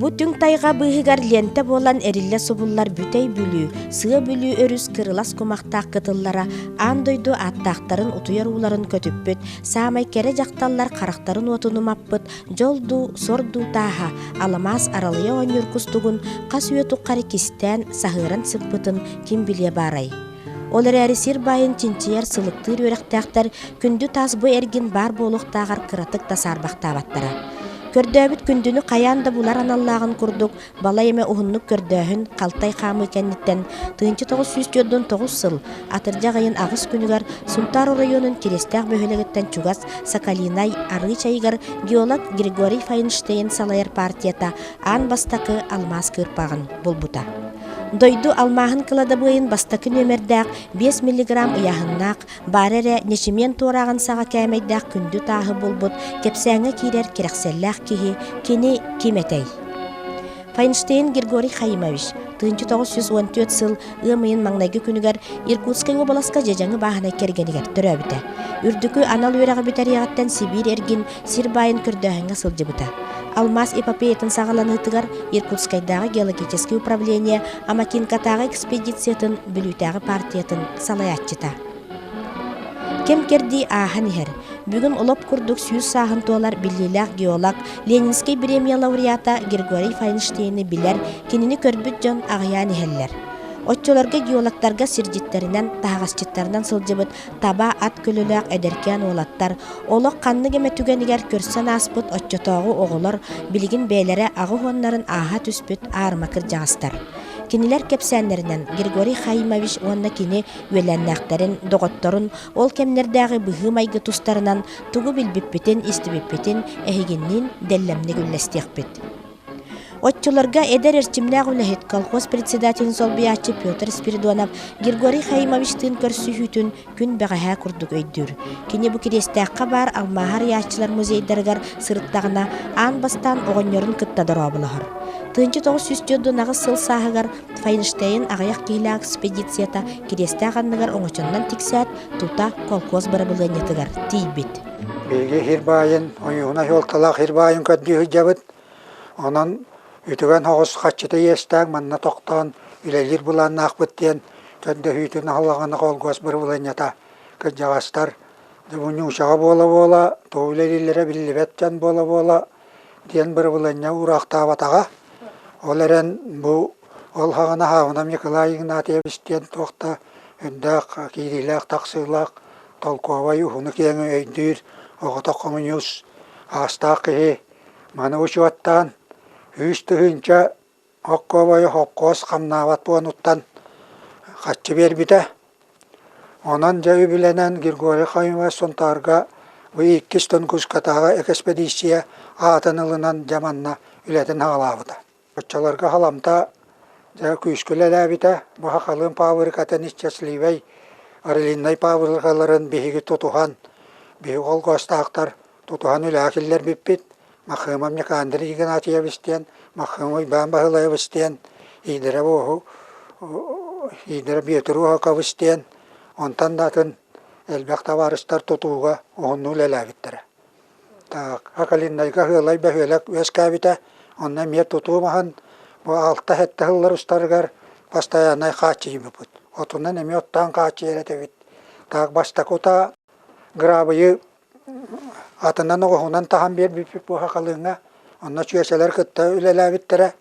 Бу түҥ тайҕа быыһыгар лиэнтэ буолан эриллэ субуллар Бүтэй Бүлүү, Сыа Бүлүү өрүс кырылас кумахтаах кытыллара аан дойду ааттаахтарын утуйар ууларын көтүппүт, саамай кэрэ дьахталлар харахтарын уотун умаппыт дьол дуу, сор дуу тааһа, аламаас аралыйа оонньуур кустугун хас үйэ тухары кистээн, саһыаран сыппытын ким билиэ баарай? Ол эрээри сир баайын чинчийэр сылыктыыр үөрэхтээхтэр күндү таас бу эргин баар буолуохтааҕар кыратык да саарбахтаабаттара. Көрдөөбүт күндүнү хайаан да булар аналлааҕын курдук, балай эмэ уһуннук көрдөөһүн, халтай хаамыы кэнниттэн 1949 сыл атырдьах ыйын аҕыс күнүгэр Сунтаар оройуонун Кириэстээх бөһүөлэгиттэн чугас Соколинай арыы чайыгар геолог Григорий Файнштейн салайар партията аан бастакы алмаас кыырпаҕын булбута. Дойду алмааһын кыладабыайын бастакы нүөмэрдээх 5 миллиграмм ыйааһыннаах, баара эрэ ньэчимиэн туорааҕын саҕа кээмэйдээх күндү тааһы булбут кэпсээҥҥэ киирэр кэрэхсэллээх киһи кини ким этэй? Файнштейн Григорий Хаимович 1914 сыл ыам ыйын маҥнайгы күнүгэр Иркутскай уобаласка Дьэдьэҥи бааһынай кэргэнигэр төрөөбүтэ. Үрдүкү анал үөрэҕи бүтэриэҕиттэн Сибиир эргин сир баайын көрдөөһүҥҥэ сылдьыбыта. Алмаас эпопеятын саҕаланыытыгар Иркутскайдааҕы геологическай управление Амакинкатааҕы экспедициятын Бүлүүтээҕи партиятын салайааччыта. Кэм-кэрдии ааһан иһэр. Бүгүн олоп курдук 100 сааһын туолар биллиилээх геолог, Ленинскэй бириэмийэ лауреата Григорий Файнштейны билэр, кинини көрбүт дьон аҕыйаан иһэллэр. Оччолорго геологтарга сирдьиттэринэн, таһаҕасчыттарынан сылдьыбыт таба ат көлөлөөх эдэркээн уолаттар олох ханнык эмэ түгэнигэр көрсөн ааспыт оччотооҕу оҕолор билигин бэйэлэрэ аҕыс уоннарын ааһа түспүт аарыма кырдьаҕастар. Кинилэр кэпсээннэринэн Григорий Хаимович уонна кини үөлээннээхтэрин, доҕотторун ол кэмнэрдээҕи быһыы-майгы тустарынан тугу билбиппитин, истибиппитин эһигинниин дэллэмник үллэстиэхпит. Оччолорго эдэр эрчимнээх үлэһит, колхоз председателин солбуйааччы Петр Спиридонов Григорий Хаимовичтыын көрсүһүүтүн күн бэҕэһээ курдук өйдүүр. Кини бу Кириэстээххэ баар алмааһы арыйааччылар музейдарыгар сырыттаҕына, аан бастаан оҕонньорун кытта дорооболоһор. 1948 сыл сааһыгар Файнштейн аҕыйах киһилээх экспедицията Кириэстээх анныгар оҥочоннон тиксээт, тута колхоз бырабылыанньатыгар тиийбит. Биһиги сир баайын, ойууна суолталаах сир баайын көрдүү сылдьабыт. Онон үтүгэн соҕус хаччыта иэстээх манна тохтоон үлэлиир былааннаахпыт диэн көрдөһүүтүн аһылаҕына холкуос бырабылыанньата кырдьаҕастар Ньуучаҕа буола-буола тугу үлэлииллэрэ биллибэт дьон буола-буола диэн бырабылыанньа уураахтаабатаҕа. Ол эрэн бу ол саҕана Хаабынам Николай Игнатьевич диэн туох да үрдээх киириилээх-тахсыылаах толкуобай уһуну-киэҥи өйдүүр оҕотох хомуньуус аастаах киһи маны учуоттаан 100 000 оккуобайы холкуос хамнаабат буонуттан хаччы биэрбитэ. Онон дьэ үбүлэнэн Григорий Хаимович Сунтаарга бу иккис Тунгускатааҕы экспедиция аатын ылынан дьэ манна үлэтин саҕалаабыта. Оччолорго халамта дьэ күүскэ үлэлээбитэ. Бу Сахалыын паабырыкатын счастливай Орлиннай паабырыкаларын биһиги тутуһан, биһиги холкуостаахтар тутуһан үлэҕэ киллэрбиппит. Махымов Никандр Игнатьевич диэн, Махымов Иван Баһылаевич диэн, Иидэрэ Буоһу, Иидэрэ Бүөтүр Уһакович диэн, онтон да атын элбэх табаарыстар тутууга уһуннук үлэлээбиттэрэ. Так, Акалиннайга Ыалай бөһүөлэк үөскээбитэ, онно эмиэ тутуу маһын бу алта-сэттэ сыллар устарыгар постояннай хааччыйбыппыт. Отунан эмиэ оттоон хааччыйар этибит. Так, бастакы утаа грабыйы Атынан оҕуһунан таһан биэрбиппит буоһа халыҥа, онно чүөчэлэр кытта үлэлээбиттэрэ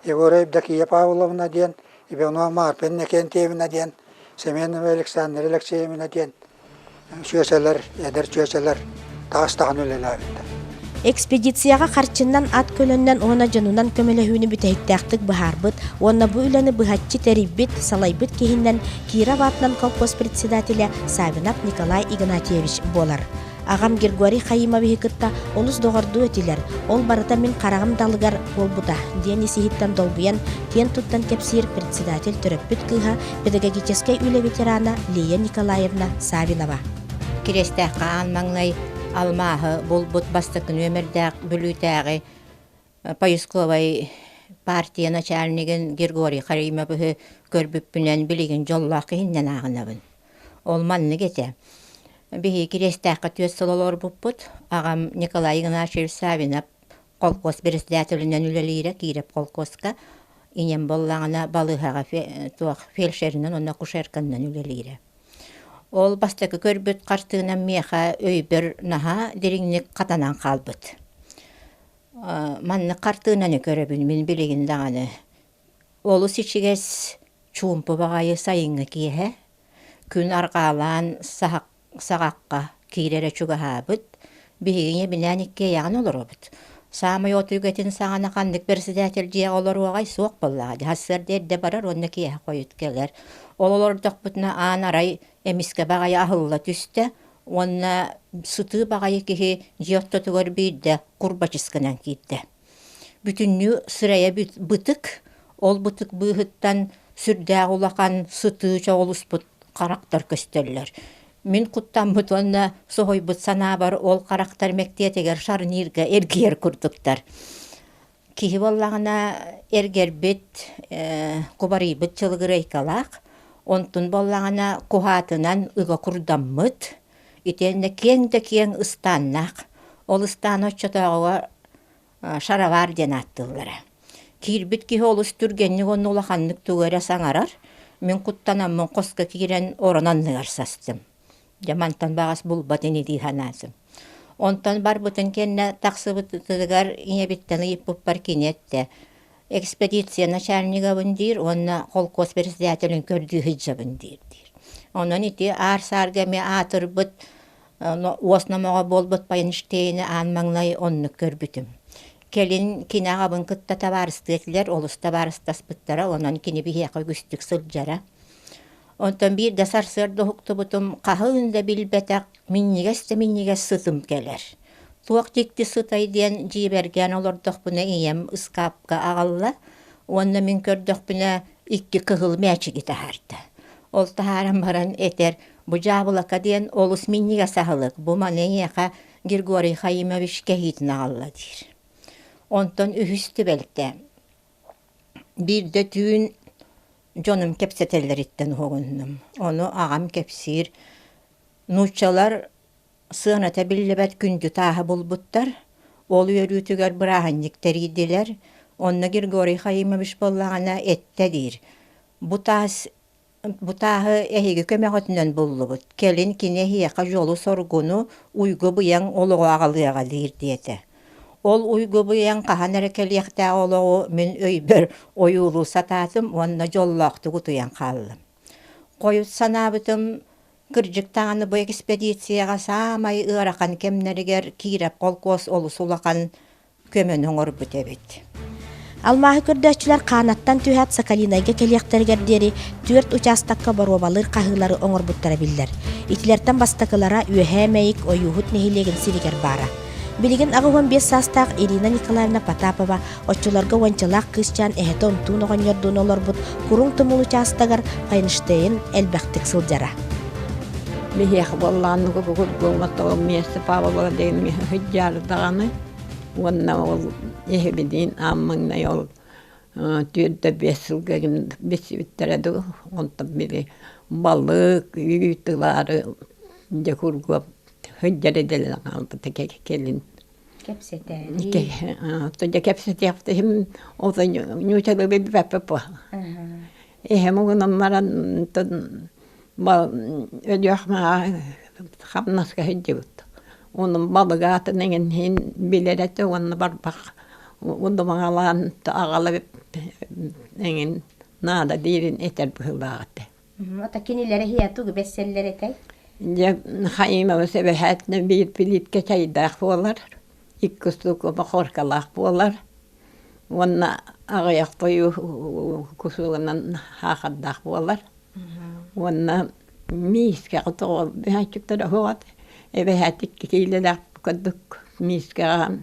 Егора Евдокия Павловна диэн, Иванова Марфа Иннокентьевна диэн, Семенова Александра Алексеевна диэн чүөчэлэр, эдэр чүөчэлэр таас таһан үлэлээбиттэр. Экспедицияҕа харчыннан ат көлөннөн уонна дьонунан көмөлөһүүнү бүтэһиктээхтик быһаарбыт уонна бу үлэни быһаччы тэрийбит, салайбыт киһинэн Киров аатынан колхоз председателэ Савинов Николай Игнатьевич буолар. Аҕам Григорий Хаимовиһы кытта олус доҕордуу этилэр, ол барыта мин хараҕым далыгар буолбута, диэн ис-иһиттэн долгуйан, киэн туттан кэпсиир председатель төрөппүт кыыһа, педагогическай үлэ ветерана Лия Николаевна Савинова. Кириэстээххэ аан маҥнай алмааһы булбут бастакы нүөмэрдээх Бүлүүтээҕи поисковай партия начальнигын Григорий Харимовиһы көрбүппүнэн билигин дьоллоох киһиннэн ааҕынабын. Ол маннык этэ. Биһиги Кириэстээххэ 4 сыл олорбуппут. Аҕам Николай Игнатьевич Савинов. Колхоз председателинэн үлэлиирэ Киирэп колхозка. Ийэм буоллаҕына балыыһаҕа туох фельдшеринэн уонна акушерканан үлэлиирэ. Ол бастакы көрбүт хартыынам миэхэ өйбөр наһаа дириҥник хатанан хаалбыт. Маннык хартыынаны көрөбүн мин билигин даҕаны. Олус ичигэс, чуумпу баҕайы сайыҥҥы киэһэ. Күн арҕаалаан саҕахха киирэрэ чугаһаабыт, биһиги ийэбинээн иккиэйэҕин олоробут. Саамай от үгэтин саҕана ханнык председатель дьиэҕэ олоруоҕай суох буоллаҕа дии, сарсыарда эрдэ барар уонна киэһэ хойут кэлэр. Ол олордохпутуна аан арай эмискэ баҕайы аһылла түстэ уонна сытыы баҕайы киһи дьиэ ортотугар биирдэ курбачысканан киирдэ. Бүтүннүү сырайа бытык, ол бытык быыһыттан сүрдээх улахан сытыы чоҕулуспут харахтар көстөллөр. Мин куттаммыт уонна соһуйбут санаабар ол харахтар мэктиэтигэр шарнирга эргийэр курдуктар. Киһи буоллаҕына эргэрбит, кубарыйбыт чылыгырайкалаах, онтун буоллаҕына куһаатынан ыга курдаммыт, итиэннэ киэҥ да киэҥ ыстааннаах. Ол ыстааны оччотооҕуга шаровар диэн ааттыыллара. Киирбит киһи олус түргэнник уонна улаханнык тугу эрэ саҥарар. Мин куттанаммын хоско киирэн орон анныгар састым. Дьэ мантан баҕас булбат ини дии санаатым. Онтон барбытын кэннэ тахсыбытыгар ийэбиттэн ыйыппыппар кини эттэ: экспедиция начальнигабын диир уонна холкуос председателин көрдүү сылдьабын диир диир. Онон ити аар-саарга эмиэ аатырбыт уос номоҕо буолбут Пайнштейни аан маҥнай оннук көрбүтүм. Кэлин кини аҕабын кытта табаарыстыы этилэр, олус табаарыстаспыттара, онон кини биһиэхэ үгүстүк сылдьара. Онтон биирдэ сарсыарда уһуктубутум, хаһын да билбэтэх, минньигэс да минньигэс сытым кэлэр. Туох дьикти сытай диэн дьиибэргээн олордохпуна ийэм ыскаапка аҕалла уонна мин көрдөхпүнэ икки кыһыл мээчиги таһаарда. Ол таһааран баран этэр, бу дьаабылака диэн олус минньигэс аһылык, бу маны эйиэхэ Григорий Хаимович кэһиитин аҕалла диир. Онтон үһүс түбэлтэ. Биирдэ түүн дьонум кэпсэтэллэриттэн уһугуннум. Ону аҕам кэпсиир, нууччалар Сыаната биллибэт күндү тааһы булбуттар, ол үөрүүтүгэр бырааһынньык тэрийдилэр, онно Григорий Хаимович буоллаҕына эттэ диир: «Бу таас бу тааһы эһиги көмөҕүтүнэн буллубут, кэлин кини эһиэхэ дьолу-соргуну, уйгу-быйаҥ олоҕу аҕалыаҕа» диир диэтэ. Ол уйгу-быйаҥ хаһан эрэ кэлиэхтээх олоҕу мин өйбөр ойуулуу сатаатым уонна дьоллоохтук утуйан хааллым. Хойут санаабытым Кырдьык даҕаны бу экспедицияҕа саамай ыарахан кэмнэригэр Киирэп холкуос олус улахан көмөнү оҥорбут эбит. Алмааһы көрдөөччүлэр Хаанаттан түһээт Соколинайга кэлиэхтэригэр диэри түөрт учаастакка боруобалыыр хаһыылары оҥорбуттара биллэр. Итилэртэн бастакылара Үөһээ Мэйик Ойууһут нэһилиэгин сиригэр баара. Билигин 85 саастаах Ирина Николаевна Потапова оччолорго уончалаах кыысчаан эһэтэ Онтуун оҕонньордуун олорбут Куруҥ Тумул учаастагар Файнштейн элбэхтик сылдьара. Биһиэхэ буоллаҕына кургуҥҥа миэстэ Павлова диэн сылдьар даҕаны уонна ол эһэбиниин аан маҥнай ол түөрт биэс сылга билсибиттэрэ дуу онтон били балык үүт ылаары дьэ кургуоп сылдьар идэлэнэн хаалбыта кэлин Кэпсэтээри. Дьэ кэпсэтиэхтиһим ото ньуучалыы билбэппит буо. Эһэм угунан баран өлүөх хамнаска сылдьыбыт. Онон балыгаатын эҥин иһин билэр этэ уонна барбах удумаҕалаан аҕала эҥин наада диирин этэр быһыылаах этэ. Ото кинилэри иһиэ тугу бэссэллэр этэй? Дьэ, Хаимова сэбэһээтинэ биир билиипкэ чайдаах буолар, икки устуука мохуоркалаах буолар уонна аҕыйах тойуу кусугунан хаахардаах буолар уонна миискэҕэ тоҕо бэһээччиктэрэ оһоҕот эбэһээт икки киилэлээх курдук миискэҕэ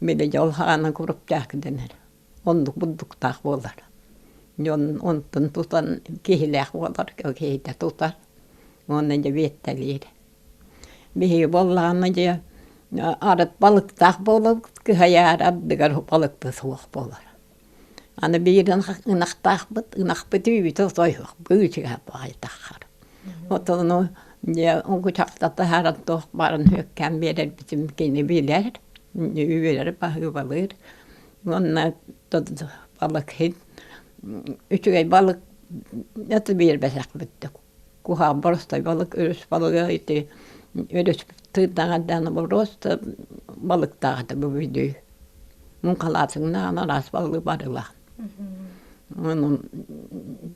били дьол хаҕана куруптаах дэнэр оннук бурдуктаах буолар. Дьон онтон тутан киһилээх буолар, киһитэ тутар уонна дьэ биэттэлиир. Биһиги буоллаҕына дьэ арыт балыктаах буолабыт, кыһайаары ардыгар балыкта суох буолар. Аны биир ынахтаахпыт, ынахпыт үүтэ отой быычыга баҕайытаххар. Отону дьэ угучахта таһааран туох баарын үөккээн биэрэрбитин кини билэр. Үөрэр баһыыбалыыр. Уонна балык иһин үчүгэй балык это биэрбэтэхпит куһаҕан боростой балык өрүс балыга ити өрүс тыыннаҕардааны просто балыктаах этэ бу бүдүү муҥхалаатыҥнаан араас балыгы барыла Онон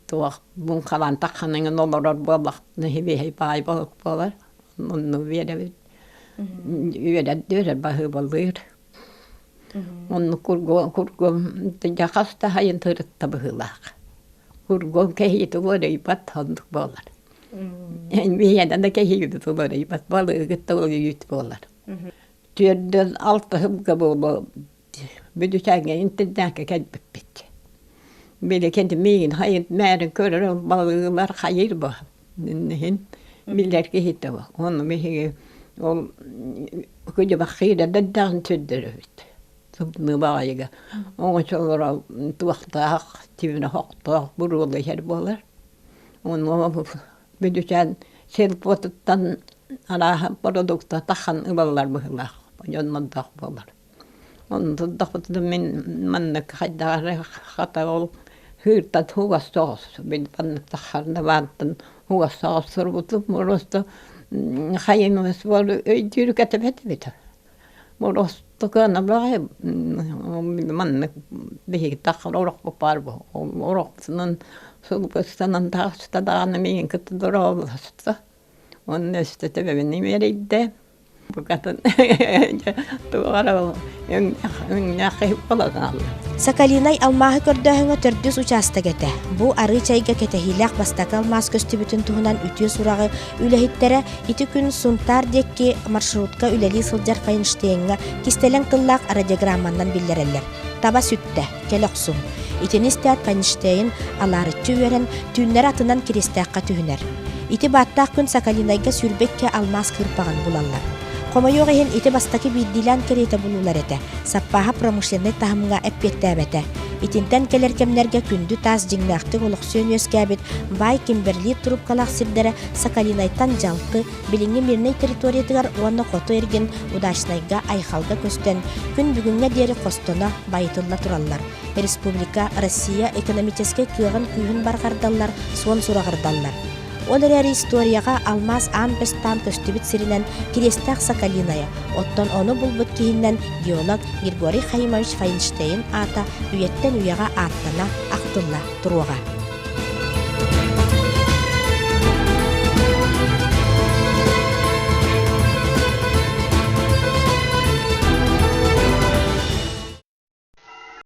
туох муҥхалаан тахханыҥын олорор буоллахпына сибиэһэй баай балык буолар онно биэрэбит үөрэр үөрэр баһыыбалыыр Оннук кургуом кургуом дьэ хас да сайын сырытта быһыылаах. Кургуом кэһиитэ уларыйбат оннук буолар. Миэнэ да кэһиибит уларыйбат, балыгыт да уларыйбыт буолар. Түөрдэн алта сылга буолуо Бүдүчээҥҥэ интернакка кэлбиппит. Били кэнти миигин хайын мээрин көрөр балыгылар хайыр бу. Иһин биллэр киһитэ бу. Ону биһиги ол күдьүбаххыыра дадаҕын сүрдөрөбүт. Тымныы баҕайыга. Оҥочолоро туохтаах, тимирэ хохтоох буруола иһэр буолар. Ону Бүдүчээн сельпотуттан арааһа продукта тахан ылаллар быһыылаах. Дьоннордоох буолар. Онтон мин маннык хайдах эрэ хата ол сыыртан угас соҕус мин маннык таххарна баантан угас соҕус турбутум просто хайымас буолу өйдүүр кэтэбэт эбит просто кыана баҕайы маннык биһиги таххар орохпут баар бу орохпутунан сылгыстанан таҕыста даҕаны миигин кытта дорооболоста уонна өстө төбөбүн имэрийдэ Букатын туох эрэ өҥнөөх киһи буолан хаалла. Соколинай алмааһы көрдөөһүҥҥэ төрдүс учаастак этэ. Бу арыы чайга кэтэһиилээх бастакы алмаас көстүбүтүн туһунан үтүө сураҕы үлэһиттэрэ ити күн Сунтаар диэки маршрутка үлэлии сылдьар Файнштейҥҥа кистэлэҥ тыллаах радиограмманан биллэрэллэр. Таба сүттэ, кэлэ охсуҥ. Итини истээт Файнштейн алаарыччы үөрэн, түүннэри атынан Кириэстээххэ түһүнэр. Ити бааттаах күн Соколинайга 22 алмаас кыырпаҕын булаллар. Хомойуох иһин, ити бастакы биирдиилээн кэриэтэ булуулар этэ, саппааһа промышленнай таһымҥа эппиэттээбэтэ. Итинтэн кэлэр кэмнэргэ күндү таас дьиҥнээхтик олохсуйан үөскээбит баай Кимберлит трубкалаах сирдэрэ Соколинайтан дьалты, билиҥҥи Мирнэй территориятыгар уонна хоту эргин Удачнайга, Айхалга көстөн, күн бүгүҥҥэ диэри хостоно, байытылла тураллар. Республика, Россия экономическай кыаҕын-күүһүн барҕардаллар, суон сураҕырдаллар. Ол эрээри историяҕа алмаас аан бастаан көстүбүт сиринэн Кириэстээх Соколиная, оттон ону булбут киһинэн геолог Григорий Хаимович Файнштейн аата үйэттэн үйэҕэ ааттана, ахтылла туруоҕа.